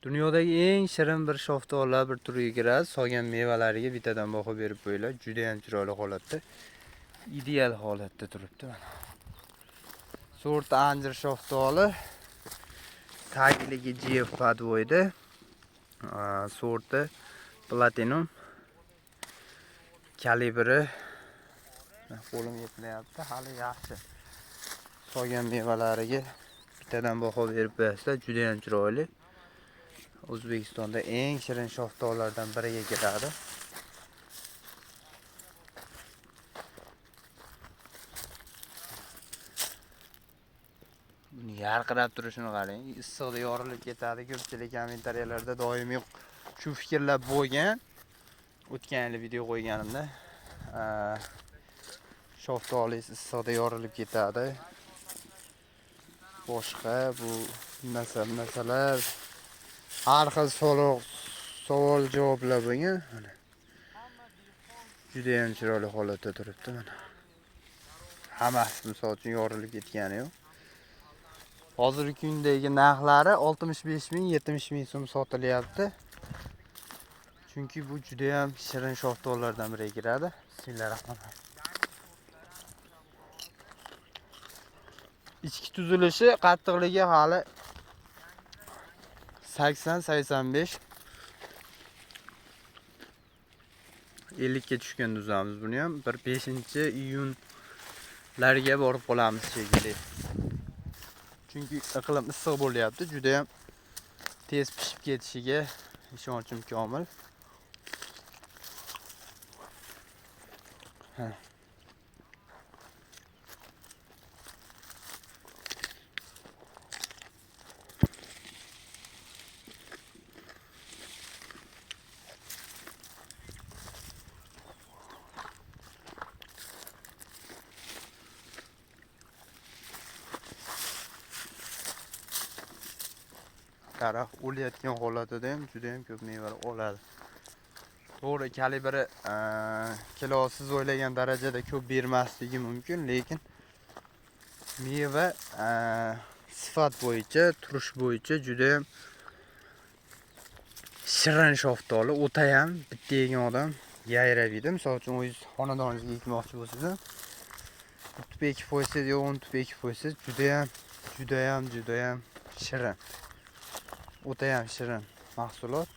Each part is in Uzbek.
Dunyodagi eng shirin bir shaftolilar bir turiga kiradi. Solgan mevalariga bittadan baho berib qo'yinglar. Juda ham chiroyli holatda, ideal holatda turibdi mana. Sort anjir shaftoli. Tagligi GF Padvoyda. Sorti Platinum. Kalibri qo'lim yetmayapti, hali yaxshi. Solgan mevalariga bittadan baho berib qo'yasizlar, juda ham chiroyli. O'zbekistonda eng shirin shaftolilardan biriga kiradi. Buni yarqirab turishini qarang, issiqda yorilib ketadi. Ko'pchilik kommentariyalarda doimiy shu fikrlar bo'lgan. O'tgan yili video qo'yganimda, shaftoli issiqda yorilib ketadi. Boshqa bu narsalar har xil savol javoblar bo'lgan. Mana. Juda ham chiroyli holatda turibdi mana. Hammasi misol uchun yorilib ketgani yo'q. Hozirgi kundagi narxlari 65 ming, 70 ming so'm sotilyapti. Chunki bu juda ham shirin shaftolilardan biriga kiradi. Bismillahirrohmanirrohim. Ichki tuzilishi, qattiqligi hali 80-85, 50 ga tushgan tuzamiz buni ham. Bir 5-iyunlarga borib qolamiz shekilli. Chunki iqlim issiq bo'lyapti, juda ham tez pishib ketishiga ishonchim komil. Ha. Daraxt o'layotgan holatida ham juda ham ko'p mevalar oladi. To'g'ri, kalibri kilo siz o'ylagan darajada ko'p bermasligi mumkin, lekin meva sifat bo'yicha, turish bo'yicha juda ham shirin shaftoli. O'ta ham bitta yegan odam yayrab yeydi. Misol uchun, o'zingiz xonadoningizga ekmoqchi bo'lsangiz, bir tup ekib qo'ysangiz yo 10 tup ekib qo'ysangiz, juda ham, juda ham, juda ham shirin. O'ta ham shirin mahsulot.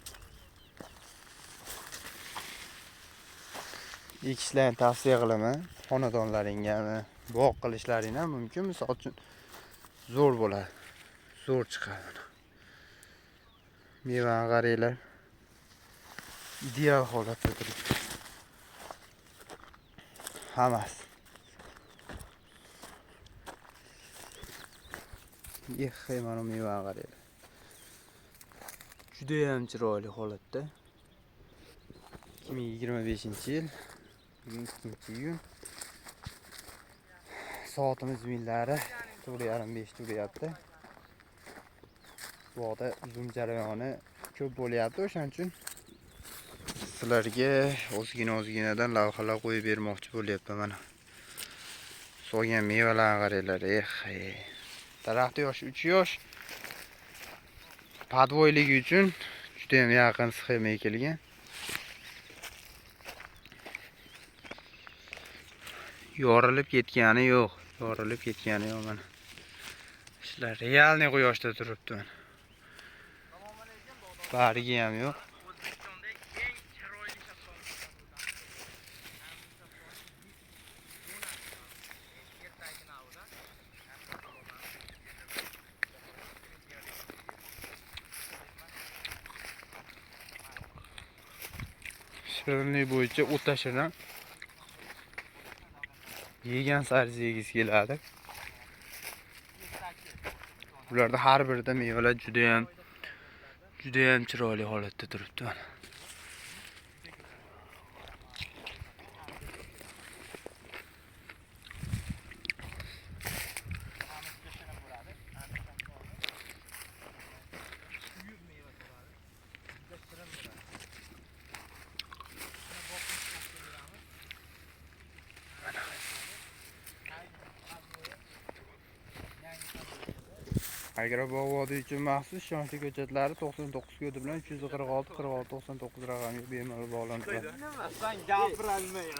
Ekishlarni tavsiya qilaman. Xonadonlaringga bog' qilishlaring ham mumkin. Misol uchun zo'r bo'ladi. Zo'r chiqadi. Mevani qaranglar. Ideal holatda turibdi. Hammasi. Mana mevani qaranglar. Juda ham chiroyli holatda. 2025-yil, bugun 2-iyun. Soatimiz millari 4:30 turyapti. Bog'da uzum jarayoni ko'p bo'lyapti, o'shaning uchun sizlarga ozgina-ozginadan lavhalar qo'yib bermoqchi bo'lyapman mana. Solgan mevalarni qaranglar, Daraxt yoshi 3 yosh. Padvoyligi uchun juda ham yaqin sxema ekilgan. Yorilib ketgani yo'q, yorilib ketgani yo'q mana. Ishlar realniy quyoshda turibdi mana. Bargi ham yo'q. Shirinlik bo'yicha o'ta shirin. Yegan sari yegisi keladi. Ularda har birida mevalar juda ham, juda ham chiroyli holatda turibdi mana. Agrobog' vodiy uchun maxsus ishonchli ko'chatlari 99 kodi bilan 346 46 99 raqamiga bemalol bog'lanadi. Nima, san gapirolmayapsan.